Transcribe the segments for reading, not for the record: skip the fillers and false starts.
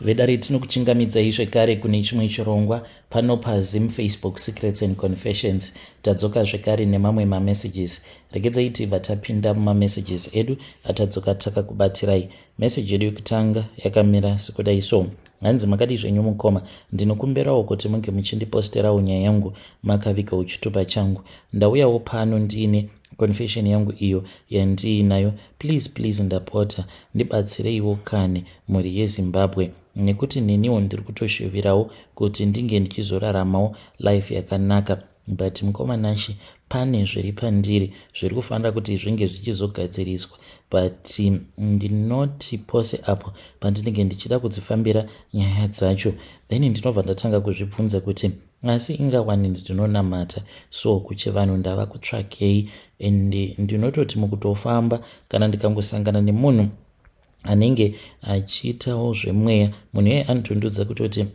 Vedare, tinokuchingamidzai zvekare kune chimwe chirongwa pano paZim Facebook Secrets and Confessions. Tadzoka zvekare nemamwe mamessages. Regedzai tibva tapinda mumamessages edu atadzoka takakubatirai. Message yedu yekutanga yakamira sekudai so. Hanzi, "Makadii zvenyu mukoma? Ndinokumbirawo kuti munge muchindiposterawo nyaya yangu makavigawo chitupa changu. Ndauyawo pano ndiine confession yangu iyo yandiinayo. Please, please, ndapota, ndibatsireiwo kani, mhuri yeZimbabwe, nekuti neniwo ndiri kutoshuvirawo kuti ndinge ndichizoraramawo life yakanaka. But mukoma Nashe, pane zviri pandiri zviri kufanira kuti zvinge zvichizogadziriswa, but ndinoti pose apo pandinenge ndichida kudzifambira nyaya dzacho, then ndinobva ndatanga kuzvibvunza kuti asi ingawani ndinonamata, so kuchivanhu ndava kutsvakei? And ndinototi mukutofamba, kana ndikangosangana nemunhu anenge achiitawo zvemweya, munhu iyeye anotondiudza kutoti,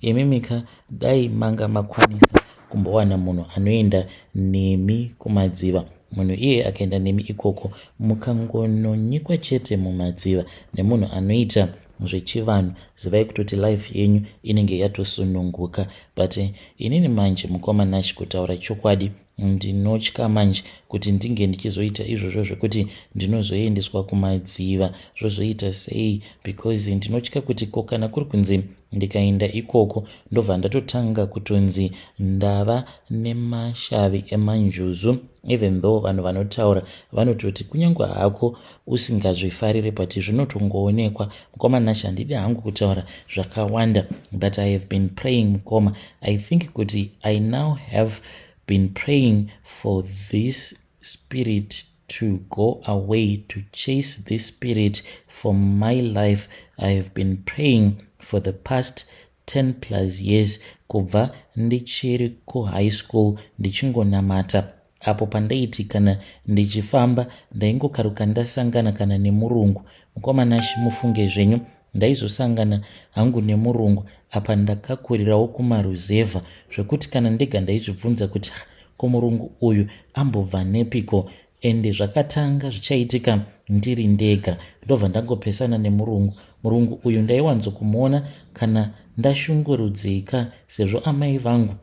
imimika dai manga makwanisa kumbowana munhu anoenda nemi kumadziva. Munhu iyeye akaenda nemi ikoko, mukangononyikwa chete mumadziva nemunhu anoita zvechivanhu, zivai kutoti life yenyu inenge yatosununguka. But inini manje, mukoma Nashi, kutaura chokwadi, ndinotya manje kuti ndinge ndichizoita izvozvo zvekuti ndinozoendeswa kumadziva, zvozoita sei? Because ndinotya kuti ko kana kuri kunzi ndikaenda ikoko, ndobva ndatotanga kutonzi ndava nemashavi emanjuzu, even though vanhu vanotaura vanototi kunyange hako usingazvifariri, but zvinotongoonekwa. Mukoma Nashe, handidi hangu kutaura zvakawanda, but I have been praying, mukoma. I think kuti I now have been praying for this spirit to go away, to chase this spirit for my life. I have been praying for the past 10 plus years, kubva ndichiri kuhigh school, ndichingonamata. Apo pandaiti kana ndichifamba, ndaingokaruka ndasangana kana nemurungu. Mukoma Nashi, mufunge zvenyu, ndaizosangana hangu nemurungu. Apa ndakakurirawo kumaruzevha, zvekuti kana ndega ndaizvibvunza kuti ko murungu uyu ambobva nepiko? Ende zvakatanga zvichaitika ndiri ndega, ndobva ndangopesana nemurungu. Murungu uyu ndaiwanzokumuona kana ndashungurudzika, sezvo amai vangu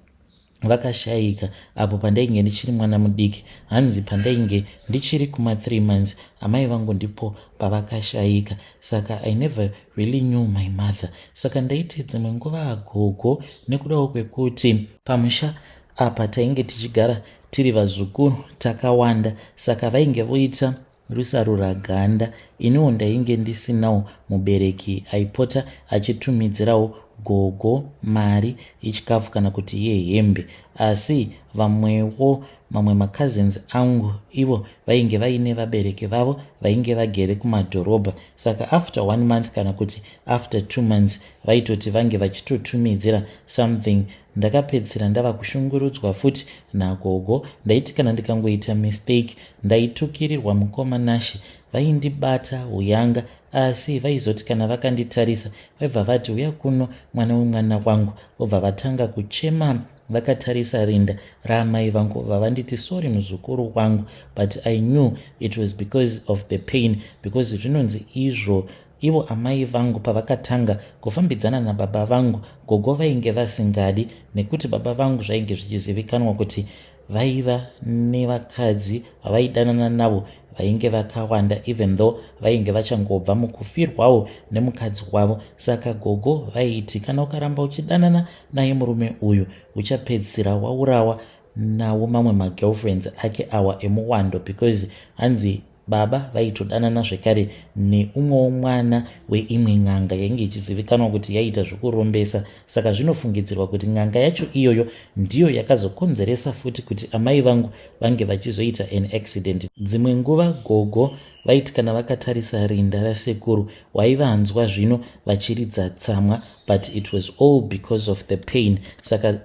vakashayika apo pandainge ndichiri mwana mudiki. Hanzi pandainge ndichiri kuma3 months, amai vangu ndipo pavakashayika, saka I never really knew my mother. Saka ndaiti dzimwe nguva agogo, nekudawo kwekuti pamusha apa tainge tichigara tiri vazukuru takawanda, saka vainge voita rusaruraganda. Iniwo ndainge ndisinawo mubereki aipota achitumidzirawo gogo mari yechikafu kana kuti yehembe. Asi vamwewo, mamwe macousins angu, ivo vainge vaine vabereki vavo vainge vagere kumadhorobha, saka after one month kana kuti after 2 months vaitoti vange vachitotumidzira something. Ndakapedzisira ndava kushungurudzwa futi nagogo. Ndaiti kana ndikangoita mistake, ndaitukirirwa. Mukoma Nashi, vaindibata uyanga, asi vaizoti kana vakanditarisa, vaibva vati, 'Uya kuno, mwana wemwana wangu.' Vobva vatanga kuchema vakatarisa rinda raamai vangu, vavanditi, 'Sorry, muzukuru wangu.' But I knew it was because of the pain, because zvinonzi izvo ivo amai vangu pavakatanga kufambidzana nababa vangu, gogo vainge vasingadi, nekuti baba vangu zvainge zvichizivikanwa kuti vaiva nevakadzi vavaidanana navo vainge vakawanda, even though vainge vachangobva mukufirwawo nemukadzi wavo. Saka gogo vaiti kana ukaramba uchidanana naye murume uyu, uchapedzisira waurawa nawo mamwe magirlfriends ake awa emuwando, because hanzi baba vaitodanana zvekare neumwewo mwana weimwe n'anga yainge ichizivikanwa kuti yaiita zvekurombesa. Saka zvinofungidzirwa kuti n'anga yacho iyoyo ndiyo yakazokonzeresa futi kuti amai vangu vange vachizoita an accident. Dzimwe nguva gogo vaiti kana vakatarisa rinda rasekuru, waivanzwa zvino vachiridza tsamwa, but it was all because of the pain. Saka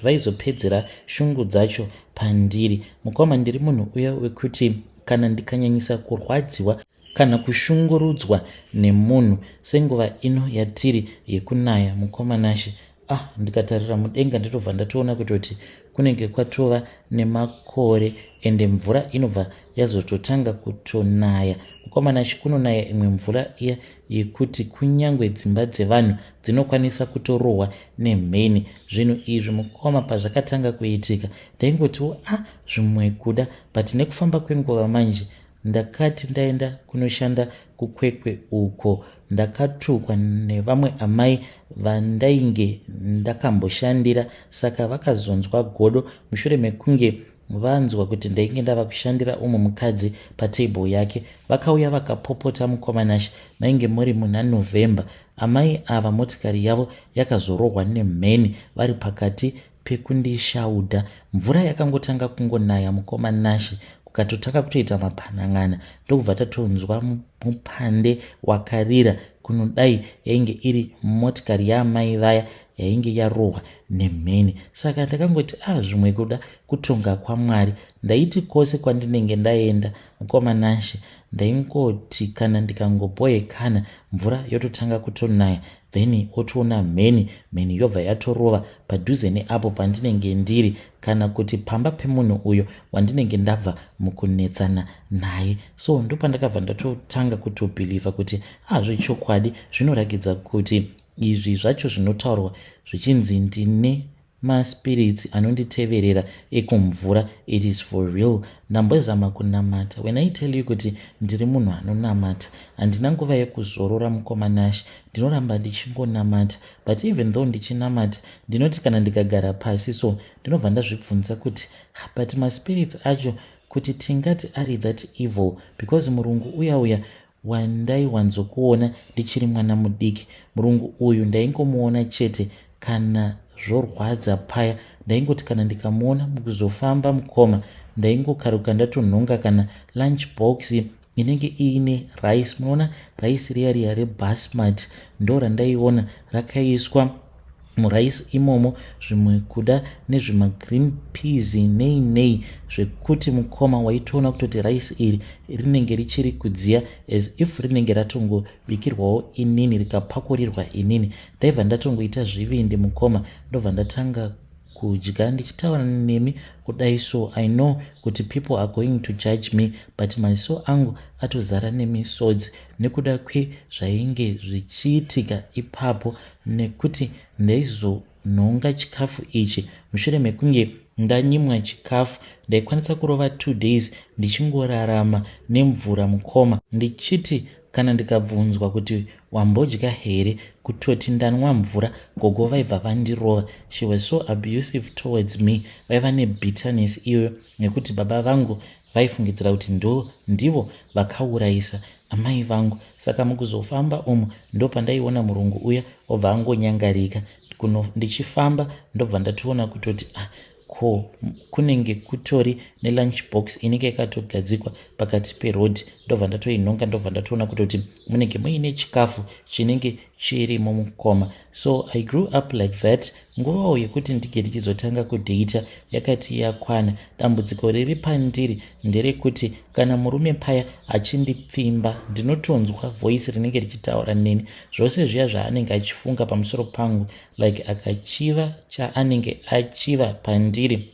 vaizopedzera shungu dzacho pandiri. Mukoma, ndiri munhu uya wekuti kana ndikanyanyisa kurwadziwa kana kushungurudzwa nemunhu, senguva ino yatiri yekunaya, mukoma Nashe, Ah, ndikatarira mudenga ndinobva ndatoona kutoti kunenge kwatova nemakore, ende mvura inobva yazototanga kutonaya, mukomana. Kunonaya imwe mvura iya yekuti kunyange dzimba dzevanhu dzinokwanisa kutorohwa nemheni. Zvinhu izvi, mukoma, pazvakatanga kuitika ndaingotiwo, "A ah, zvimwe kuda." But nekufamba kwenguva manje, ndakati ndaenda kunoshanda kuKwekwe uko, ndakatukwa nevamwe amai vandainge ndakamboshandira. Saka vakazonzwa godo mushure mekunge vanzwa kuti ndainge ndava kushandira umwe mukadzi patable yake. Vakauya vakapopota, mukomanashi. Mainge muri muna November. Amai ava, motikari yavo yakazorohwa nemheni vari pakati pekundishaudha. Mvura yakangotanga kungonaya, mukomanashi, kukatotanga kutoita mapanang'ana, ndokubva tatonzwa mupande wakarira. Kunodai yainge iri motikari yaamai vaya yainge yarohwa nemheni. Saka ndakangoti, "A ah, zvimwe kuda kutonga kwaMwari." Ndaiti kwose kwandinenge ndaenda, mukomanashi, ndaingoti kana ndikangobhoekana, mvura yototanga kutonaya, then otoona mheni, mheni yobva yatorova padhuze neapo pandinenge ndiri, kana kuti pamba pemunhu uyo wandinenge ndabva mukunetsana naye. So ndopandakabva ndatotanga kutobelieva kuti azvechokwadi, zvinorakidza kuti izvi zvacho zvinotaurwa zvichinzi ndine maspirits anonditeverera ekumvura, it is for real. Ndambozama kunamata. When I tell you kuti ndiri munhu anonamata, handina nguva yekuzorora, mukomanashi. Ndinoramba ndichingonamata, but even though ndichinamata, ndinoti kana ndikagara pasi so, ndinobva ndazvibvunza kuti, but maspirits acho kuti tingati ari that evil? Because murungu uya uya wandaiwanzokuona ndichiri mwana mudiki, murungu uyu ndaingomuona chete kana zvorwadza paya. Ndaingoti kana ndikamuona mukuzofamba, mukoma, ndaingokaruka ndatonhonga kana lunch box inenge iine rice. Munoona rice riya riya rebasmati, ndo randaiona rakaiswa murice imomo, zvimwe kuda nezvemagreen peas, nei nei, zvekuti, mukoma, waitoona kutoti rice iri rinenge richiri kudziya, as if rinenge ratongobikirwawo inini, rikapakurirwa inini. Ndaibva ndatongoita zvivindi, mukoma, ndobva ndatanga kudya. Ndichitaura nemi kudai so, I know kuti people are going to judge me, but maziso angu atozara nemisodzi nekuda kwezvainge zvichiitika ipapo, nekuti ndaizonhonga chikafu ichi mushure mekunge ndanyimwa chikafu. Ndaikwanisa kurova 2 days ndichingorarama nemvura, mukoma. Ndichiti kana ndikabvunzwa kuti, "Wambodya here?" kutoti ndanwa mvura, gogo vaibva vandirova. She was so abusive towards me. Vaiva nebitterness iyoyo nekuti baba vangu vaifungidzira kuti ndo ndivo vakaurayisa amai vangu. Saka mukuzofamba umu, ndo pandaiona murungu uya obva angonyangarika. Kuno ndichifamba, ndobva ndatoona kutoti, ah, ko kunenge kutori nelunch box inenge yakatogadzikwa pakati perodhi. Ndobva ndatoinhonga, ndobva ndatoona kutoti munenge muine chikafu chinenge chirimo, mukoma. So I grew up like that. Nguvawo yekuti ndinge ndichizotanga kudheita yakati yakwana. Dambudziko riri pandiri nderekuti kana murume paya achindipfimba, ndinotonzwa voice rinenge richitaura neni, zvose zviya zvaanenge achifunga pamusoro pangu, like akachiva chaanenge achiva pandiri,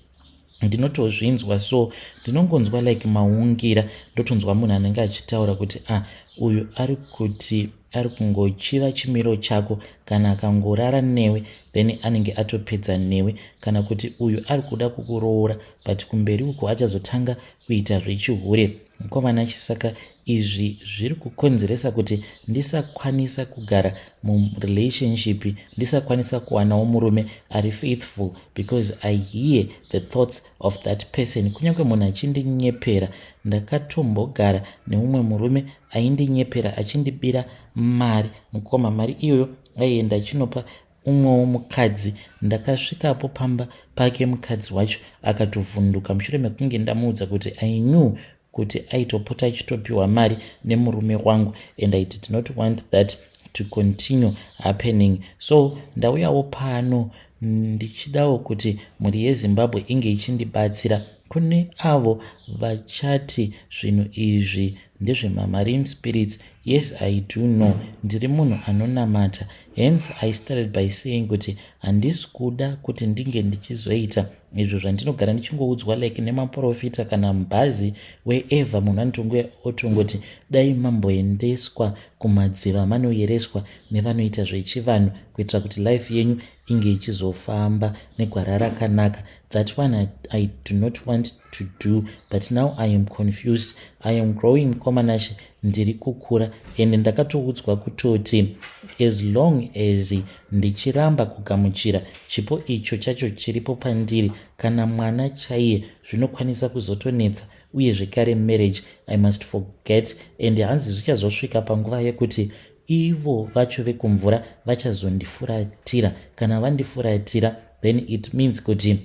ndinotozvinzwa. So ndinongonzwa like maungira, ndotonzwa munhu anenge achitaura kuti, "Ah, uyu ari kuti ari kungochiva chimiro chako. Kana akangorara newe, then anenge atopedza newe," kana kuti, "Uyu ari kuda kukuroora, but kumberi uko achazotanga kuita zvechihure, mukomana." Chisaka izvi zviri kukonzeresa kuti ndisakwanisa kugara murelationship, ndisakwanisa kuwanawo murume ari faithful, because I hear the thoughts of that person, kunyange munhu achindinyepera. Ndakatombogara neumwe murume aindinyepera achindibira mari, mukoma. Mari iyoyo aienda achinopa umwewo mukadzi. Ndakasvikapo pamba pake, mukadzi wacho akatovhunduka mushure mekunge ndamuudza kuti I knew kuti aitopota achitopiwa mari nemurume wangu, and I did not want that to continue happening. So ndauyawo pano ndichidawo kuti mhuri yeZimbabwe inge ichindibatsira. Kune avo vachati zvinhu izvi ndezvemamarine spirits, yes, I do know. Ndiri munhu anonamata. Hence I started by saying kuti handisi kuda kuti ndinge ndichizoita izvo zvandinogara ndichingoudzwa, like nemaprofita kana mubhazi, wherever munhu anotonguya otongoti dai mamboendeswa kumadziva, manoyereswa nevanoita zvechivanhu kuitira kuti life yenyu inge ichizofamba negwara rakanaka. That one I do not want to do, but now I am confused. I am growing, mukoma Nashe, ndiri kukura, ende ndakatoudzwa kutoti as long as ndichiramba kugamuchira chipo icho chacho chiripo pandiri, kana mwana chaiye zvinokwanisa kuzotonetsa, uye zvekare marriage I must forget. And hanzi zvichazosvika panguva yekuti ivo vacho vekumvura vachazondifuratira. Kana vandifuratira, then it means kuti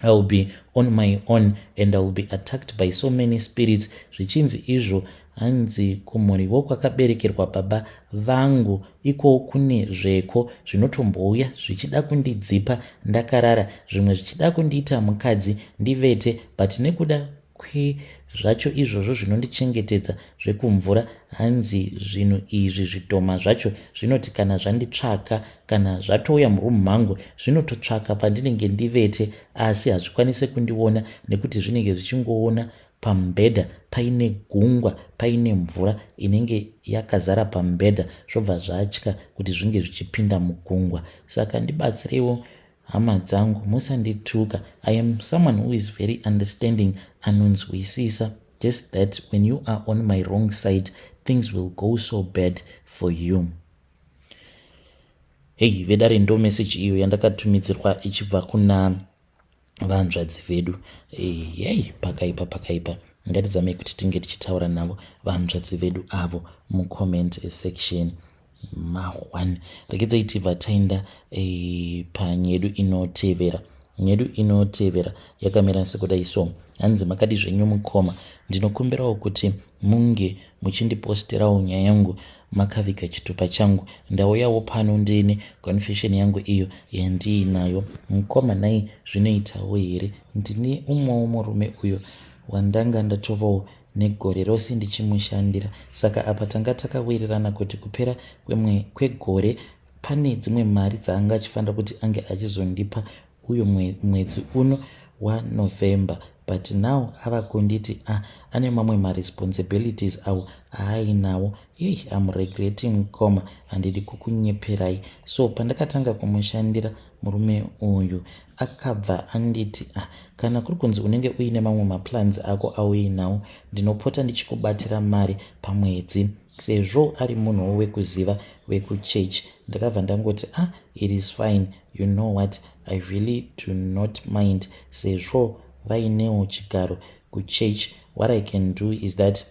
I will be on my own and I will be attacked by so many spirits. Zvichinzi izvo, hanzi kumhuriwo kwakaberekerwa baba vangu iko kune zveko zvinotombouya zvichida kundidzipa ndakarara, zvimwe zvichida kundiita mukadzi ndivete, but nekuda kwezvacho izvozvo zvinondichengetedza zvekumvura, hanzi zvinhu izvi, zvidhoma zvacho zvinoti kana zvanditsvaka, kana zvatouya murumu mangu, zvinototsvaka pandinenge ndivete, asi hazvikwanisi kundiona nekuti zvinenge zvichingoona pamubhedha paine gungwa, paine mvura inenge yakazara pamubhedha, zvobva zvatya kuti zvinge zvichipinda mugungwa. Saka ndibatsireiwo, hama dzangu, musandituka. I am someone who is very understanding, anonzwisisa, just that when you are on my wrong side, things will go so bad for you. Hei vedare, ndo meseji iyo yandakatumidzirwa ichibva kuna vanzvadzi vedu. Yei, pakaipa, pakaipa. Ngatizamei kuti tinge tichitaura navo vanzvadzi vedu avo mucomment section ma1. Regedzai tibva taenda panyedu inotevera. Nyedu inotevera yakamira sekudai so. Hanzi, "Makadi zvenyu mukoma? Ndinokumbirawo kuti munge muchindiposterawo nyaya yangu makaviga chitupa changu. Ndauyawo pano ndine confession yangu iyo yandiinayo. Mukoma, nai zvinoitawo here? Ndine umwewo murume uyo wandanga ndatovawo negore rose ndichimushandira. Saka apa tanga takawirirana kuti kupera kwegore pane dzimwe mari dzaanga achifanira kuti ange achizondipa uyo mwedzi uno waNovember, but now ava kunditi ane mamwe maresponsibilities awo aainawo. Yei, am regretting, mukoma, handidi kukunyeperai. So pandakatanga kumushandira murume uyu, akabva anditi, kana kuri kunzi unenge uine mamwe maplans ako auinawo, ndinopota ndichikubatira mari pamwedzi." Sezvo ari munhuwo wekuziva wekuchechi, ndakabva ndangoti, it is fine. You know what, I really do not mind. Sezvo vainewo chigaro kuchechi, what I can do is that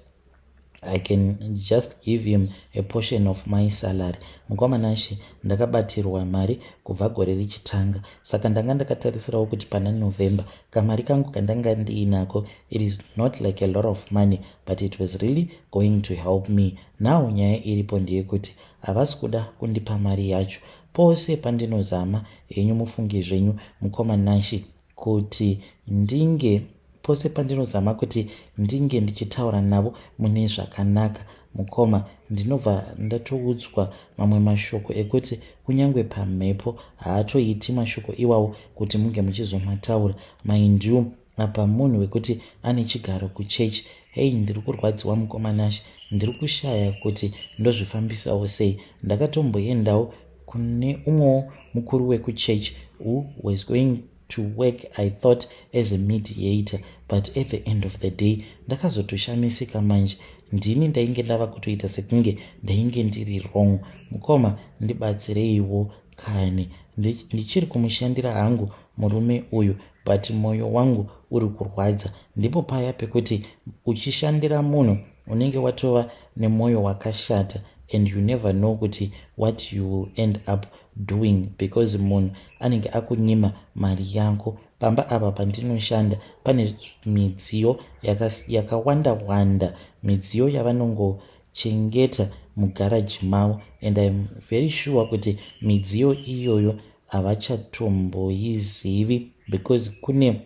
I can just give him a portion of my salary." Mukoma Nashe, ndakabatirwa mari kubva gore richitanga, saka ndanga ndakatarisirawo kuti pana November kamari kangu kandanga ndiinako, it is not like a lot of money, but it was really going to help me. Now nyaya iripo ndeyekuti havasi kuda kundipa mari yacho. Pose pandinozama, henyu mufunge zvenyu, mukoma Nashe, kuti ndinge, pose pandinozama kuti ndinge ndichitaura navo mune zvakanaka, mukoma, ndinobva ndatoudzwa mamwe mashoko ekuti kunyange pamhepo haatoiti mashoko iwawo kuti munge muchizomataura. Mind you, apa munhu wekuti ane chigaro kuchechi. Hei, ndiri kurwadziwa, mukoma Nashe, ndiri kushaya kuti ndozvifambisawo sei. Ndakatomboendawo kune umwewo mukuru wekuchechi who was going to work, I thought, as a mediator, but at the end of the day ndakazotoshamisika manje ndini ndainge ndava kutoita sekunge ndainge ndiri wrong. Mukoma, ndibatsireiwo kani. Ndichiri kumushandira hangu murume uyu, but mwoyo wangu uri kurwadza." Ndipo paya pekuti uchishandira munhu unenge watova nemwoyo wakashata, and you never know kuti what you will end up doing, because munhu anenge akunyima mari yako. Pamba apa pandinoshanda pane midziyo yakawanda wanda, midziyo yavanongochengeta mugaraji mavo, and I am very sure kuti midziyo iyoyo havachatomboizivi, because kune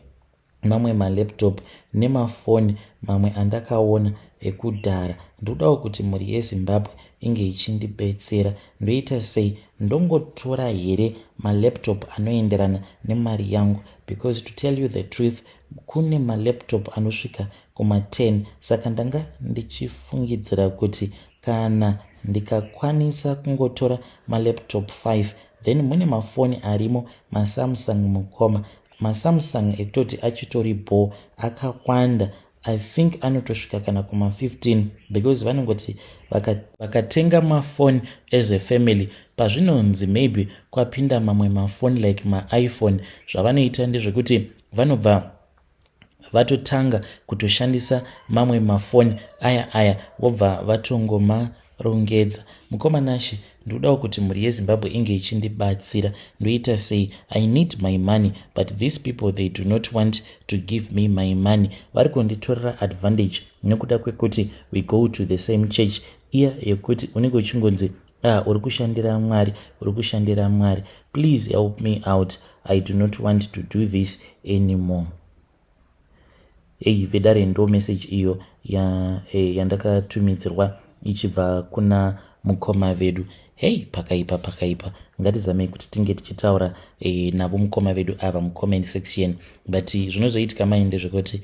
mamwe malaptop nemafoni mamwe andakaona ekudhara. Ndikudawo kuti mhuri yeZimbabwe Inge ichindibetsera. Ndoita sei? Ndongotora here malaptop anoenderana nemari yangu? Because to tell you the truth, kune malaptop anosvika kuma10. Saka ndanga ndichifungidzira kuti kana ndikakwanisa kungotora malaptop 5, then mune mafoni arimo, maSamsung, mukoma, maSamsung ekutoti achitori bo akawanda. I think anotosvika kana kuma15, because vanongoti vakatenga mafoni as a family, pazvinonzi maybe kwapinda mamwe mafoni like maiPhone, zvavanoita ndezvekuti vanobva vatotanga kutoshandisa mamwe mafoni aya aya, vobva vatongomarongedza. Mukoma Nashe, ndinodawo kuti mhuri yeZimbabwe inge ichindibatsira. Ndoita sei? I need my money, but these people, they do not want to give me my money. Vari kunditorera advantage nekuda kwekuti we go to the same church. Iya yekuti unenge uchingonzi, "Ah, uri kushandira Mwari, uri kushandira Mwari." Please help me out. I do not want to do this anymore. Ei, vedare, ndo message iyo yandakatumidzirwa ichibva kuna mukoma vedu. Hei, pakaipa, pakaipa. Ngatizamei kuti tinge tichitaura navo mukoma vedu ava mucomment section. But zvinozoitika mai ndezvekuti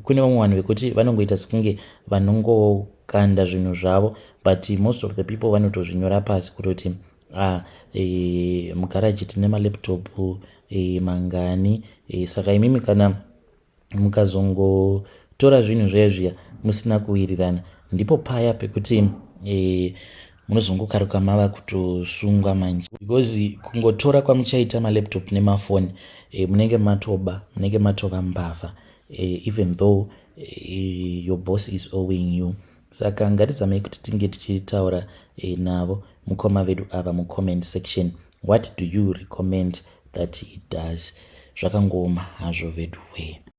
kune vamwe vanhu vekuti vanongoita sekunge vanongokanda zvinhu zvavo, but most of the people vanotozvinyora pasi kutoti, ah, mugaraji tine malaptop mangani. Saka imimi kana mukazongotora zvinhu zviya zviya musina kuwirirana, ndipo paya pekuti munozongokaruka mava kutosungwa manje, because kungotora kwamuchaita malaptop nemafoni, munenge matoba, munenge matova mbavha, even though your boss is owing you. Saka ngatizamei kuti tinge tichitaura navo mukoma vedu ava mucomment section. What do you recommend that he does? Zvakangoma hazvo vedu wee.